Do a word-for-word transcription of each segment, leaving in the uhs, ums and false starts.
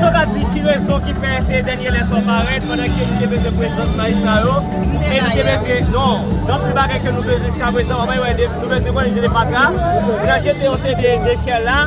Yo ka di ki rezon ki fè se dènye lè sa parèt pandan ke nou te bezwen prezans majistra yo. E nou te bezwen, non, gen anpil bagay ke nou bezwen jiskaprezan, w ap wè, nou bezwen konnen jete fatra. Nou jete yon seri de dechè la.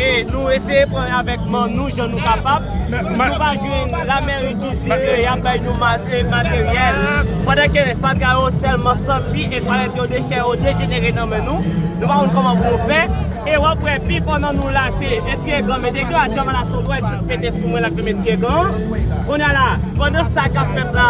E nou eseye pran avèk men nou jan nou kapab. Nou pa jwenn lamèri ki di ke y ap bay nou mate-, materyèl. Pandan ke fatra yo tèlman santi e twalèt yo, dechè yo dejenere nan men nou, nou pa konn kòman pou nou fè. E w ap wè pifò nan nou la se etye granm, etye granm, atjèlman la se yon dwèt ki pete sou mwen la k fè m etye granm. Kounye a la, pandan sa k ap fèt la,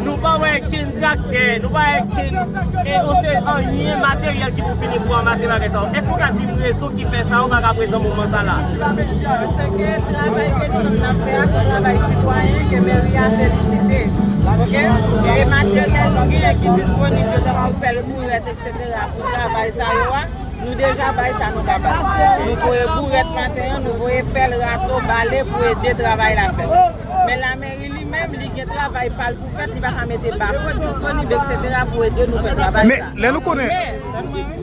nou pa wè kenn traktè, nou pa wè kenn, e, yon seri anyen materyèl ki pou vini pou ranmase bagay sa yo. Èske w ka di m rezon ki fè sa yo pa ka prezan moman sa la? Paske travay ke nou menm n ap fè a, se yon travay sitwayen ke meri a felisite. Oke? E materyèl nou genyen ki disponib yo, tankou pèl, bourèt, etsetera, pou travay sa yo a, nou deja bay sa nou kapab. Nou voye bourèt maten an, nou voye pèl, rato, bale pou ede travay la fèt. Men lamèri li menm, li gen travay pa l pou fèt, li pa ka mete bako disponib, etsetera, pou ede nou fè travay sa. Men, lè nou konnen. Men, tann mwen, wi.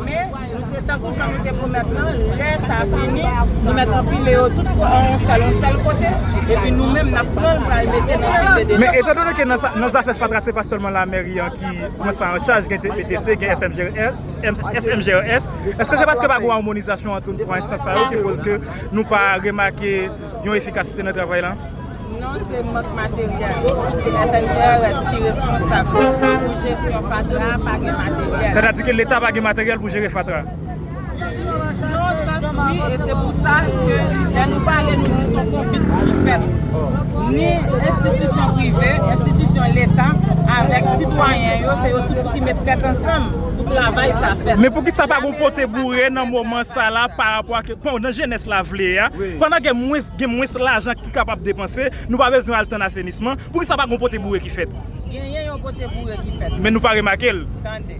Men, nou te, tankou jan nou te pwomèt lan, lè sa fini, nou mèt anpile yo tout ko-, an yon sèl, yon sèl kote, epi nou menm, n ap pran l pou al mete nan sit de dechaj. Men, etandone ke nan sa, nan zafè fatra, se pa sèlman lamèri an ki pran sa an chaj, gen T P T C, gen S M G R S, M-, S M G R S, èske se paske pa gen yon ammonizasyon ant twa enstans sa yo ki koz ke nou pa remake yon efikasite nan travay la? Non, se mank materyèl, paske S N G R S ki responsab pou jesyon fatra a pa gen materyèl. Sètadi ke Leta pa gen materyèl pou jere fatra? Nan yon sans, wi, e se pou sa ke lè nou pale, nou di se yon konbit ki fèt. Ni enstitisyon prive, enstitisyon Leta, avèk sitwayen yo, se yo tout pou ki met tèt ansanm pou travay sa fèt. Men poukisa pa gon pote boure nan moman sa la pa rapò ak, bon, nan jenès la vle a, pandan gen mwens, gen mwens lajan ki kapab depanse, nou pa bezwen al tann asenisman, poukisa pa gon pote boure ki fèt? Genyen yon pote boure ki fèt. Men nou pa remake l. Tande.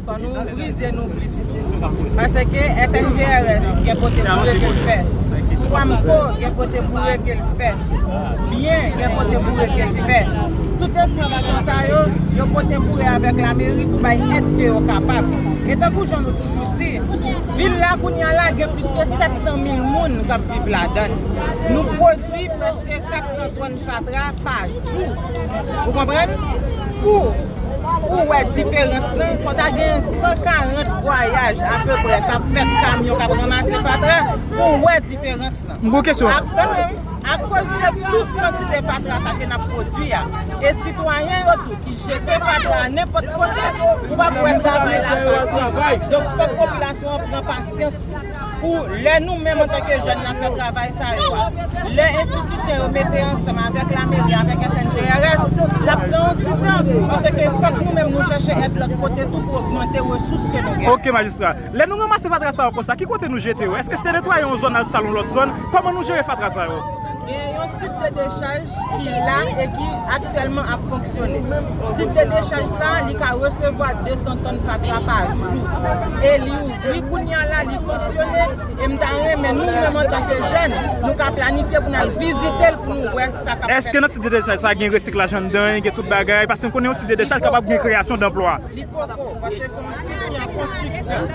Fò nou ouvri zye nou plis tou. Paske S N G R S gen pote boure ke l fè. Kwamco gen pote boure ke l fè. Byen gen pote boure ke l fè. Tout enstitisyon sa yo, yo pote boure avèk lameri pou bay èd ke yo kapab. E tankou jan nou toujou di, vil la kounye a la gen plis ke sèt san mil moun k ap viv ladan l. Nou pwodui prèske kat san tòn fatra pa jou. Ou konprann? Pou ou wè diferans lan, fò ta gen san karant vwayaj apeprè k ap fèt, kamyon k ap ranmase fatra, pou w wè diferans lan. M gon kesyon. Ak, tann mwen, wi. Akoz de tout kantite fatra sa ke n ap pwodui a, e sitwayen yo tou ki jete fatra a nenpòt kote, ou p ap wè travay la fasil. Donk, fòk popilasyon an pran pasyans pou lè nou menm antanke jèn n ap fè travay sa yo a, lè enstitisyon yo mete ansanm avèk lameri, avèk S N G R S, l ap pran yon ti tan, paske fòk nou menm nou chèche èd lòt kote tou pou ogmante resous ke nou gen. Ok, majistra. Lè nou ranmase fatra sa yo konsa, ki kote nou jete yo? Èske se netwaye yon zòn al sa l yon lòt zòn? Kòman nou jere fatra sa yo? Gen yon sit de dechaj ki la e ki aktyèlman ap fonksyone. Sit de dechaj sa a, li ka resevwa de san tòn fatra pa jou. E li ouvri kounye a la, li fonksyone. E m ta renmen nou menm antanke jèn, nou ka planifye pou n al vizite l pou nou wè sa k ap fèt. Èske nan sit de dechaj sa a gen resiklaj anndan, gen tout bagay? Paske m konnen yon sit de dechaj kapab gen kreyasyon danplwa. Li poko, paske se yon sit ki an konstriksyon.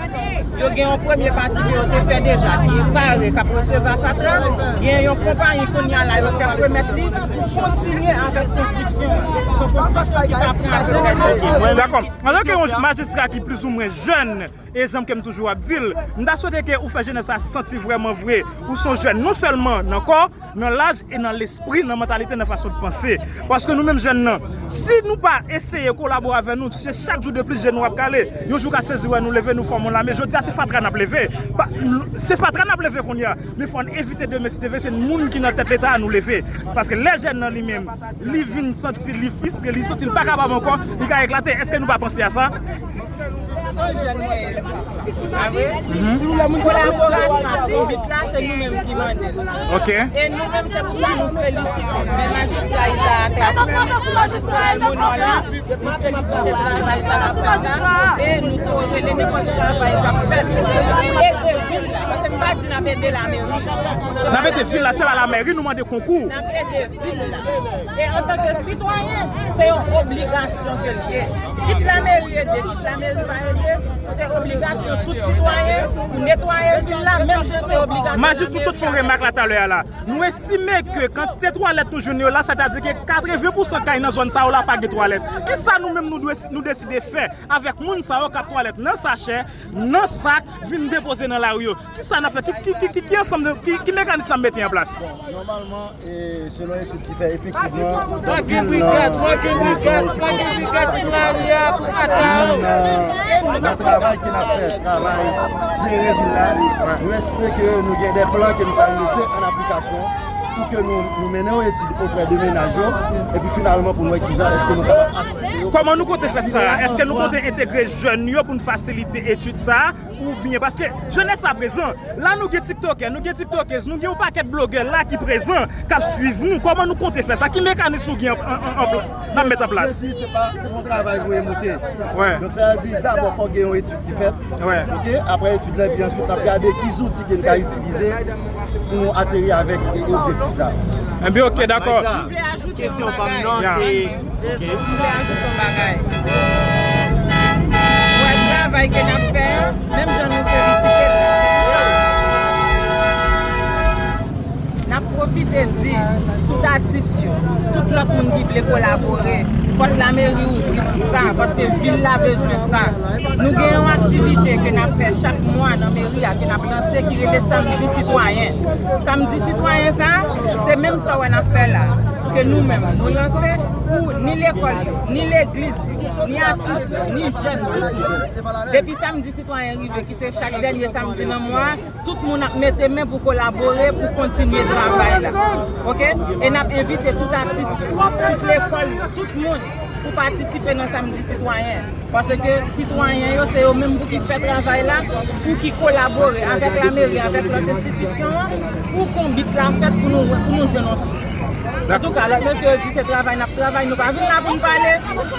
Yo gen yon premye pati ke yo te fè deja, ki pare, k ap resevwa fatra. Gen yon konpayi kounye a la, yo fè remèt li pou kontinye avèk konstriksyon an. Se yon konstriksyon ki ka pran apeprè de zan. Dakò. Antanke yon majistra ki plizoumwen jèn, e jan ke m toujou ap di l, m ta swete ke ou fè jenès la santi vrèman vre ou se yon jèn non sèlman nan kò, nan laj e nan lespri, nan mantalite, nan fason de panse. Paske nou menm jèn nan, si nou pa eseye kolabore avè nou, se chak jou de plis je nou ap kale. Yon jou ka sezi wè nou leve, nou fòme yon lame. Jodi a, se fatra n ap leve. Pa, se fatra n ap leve kounye a. Men fò n evite demen, si Dye vle, se moun ki nan tèt Leta a nou leve. Paske lè jèn nan li menm, li vin santi li fristre, li santi l pa kapab ankò, li ka eklate. Èske nou pa panse a sa? Se yon jèn mwen ye. Pa vre? Kolaborasyon ak konbit la, se nou menm ki mande l. Ok. E nou menm, se pou sa nou felisite men majistra Izaak la, majistra Elmonor la, nou felisite travay sa k ap fèt la. E nou tou rele nenpòt travay k ap fèt pou ede vil la. Paske m pa di n ap ede lameri. N ap ede vil la, se pa lameri nou mande konkou. N ap ede vil la. E antanke sitwayen, se yon obligasyon ke l ye. Kit lameri ede, kit lameri pa ede, se obligasyon tout sitwayen pou netwaye vil la, menm jan se obligasyon. Majis, nou sot fè yon remak la talè a la. Nou estime ke kantite twalèt nou jwenn yo la, sètadi ke katreven pousan kay nan zòn sa yo la pa gen twalèt. Kisa nou menm nou dwe, nou deside fè avèk moun sa yo k ap twalèt nan sachè, nan sak, vin depoze nan lari yo? Kisa n ap fè? Ki, ki, ki, ki, ki ansanm de, ki, ki mekanis n ap mete an plas? Bon, nòmalman, e, selon etid ki fèt, efektivman, gen anpil nan mezon ki konstwi ki pa gen twalèt. Nou menm nan, nan travay ke n ap fè, travay jere vil la, nou estime ke nou gen de plan ke nou pral mete an aplikasyon pou ke nou, nou mennen yon etid oprè de menaj yo, epi finalman pou n wè kijan èske nou kapab asiste yo. Kòman nou konte fè sa? Èske nou konte entegre jèn yo pou n fasilite etid sa a? Oubyen, paske jenès la prezan, la nou gen tiktokè, nou gen tiktokez, nou gen yon pakèt blogè la ki prezan, k ap swiv nou. Kòman nou konte fè sa? Ki mekanis nou gen an, an, an, an pla-, n ap met an plas? Byensi, se pa, se pa yon travay voye moute. Wè. Donk, sa vle di, dabò, fòk gen yon etid ki fèt. Wè. Oke? Apre etid la, epi answit, n ap gade ki zouti ke n ka itilize pou nou ateri avèk e, objektif sa. Enben, oke, dakò. Mwen vle ajoute yon bagay. Kesyon pa m nan, se Ok. M vle ajoute yon bagay. Ou wè travay ke n ap fè a, menm jan nou felisite l la, se pou sa n ap pwofite di tout atis yo, tout lòt moun ki vle kolabore, pòt lameri ouvri pou sa, paske vil la bezwen sa. Nou gen yon aktivite ke n ap fè chak mwa nan meri a, ke n ap lanse, ki rele Samdi Sitwayen. Samdi Sitwayen sa, se menm sa w wè n ap fè la. Ke nou menm, nou lanse pou ni lekòl yo, ni legliz yo, ni atis yo, ni jèn, tout moun. Depi Samdi Sitwayen rive, ki se chak dènye samdi nan mwa, tout moun ap mete men pou kolabore, pou kontinye travay la. Oke? E n ap envite tout atis yo, tout lekòl yo, tout moun pou patisipe nan Samdi Sitwayen. Paske sitwayen yo, se yo menm pou ki fè travay la, pou ki kolabore avèk lameri, avèk lòt enstitisyon an, pou konbit la fèt, pou nou, pou nou jwenn yon souf. Antouka, lòt mesye yo di se travay n ap travay, nou pa vin la pou n pale,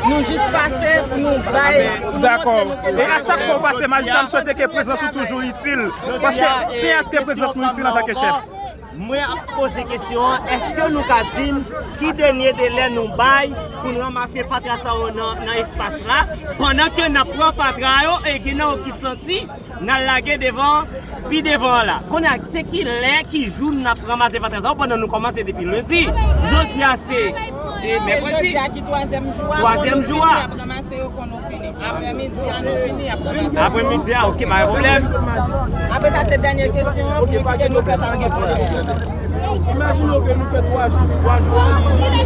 nou jis pase pou nou bay, pou nou montre nou ke nou... Dakò. E a chak fwa w pase, majistra, m swete ke prezans ou toujou itil. Paske se èske prezans nou itil antanke chèf? Mwen ap poze kesyon an, èske nou ka di m ki dènye delè nou bay pou n ranmase fatra sa yo nan, nan espas la, pandan ke n ap pran fatra yo e gen nan yo ki santi n al lage devan, pi devan an la. Kounye a, se ki lè, ki jou n ap ranmase fatra sa yo pandan nou kòmanse depi lendi? Jodi a se, e, mèkredi. Jodi a ki twazyèm jou a, twazyèm jou a. Apre midi a, nou fini, apre midi a, ok, pa gen pwoblèm. Apre sa, se dènye kesyon an, pou kite nou fè sa nou gen pou fè. Imajine ke nou fè twa jou, twa jou an, li, li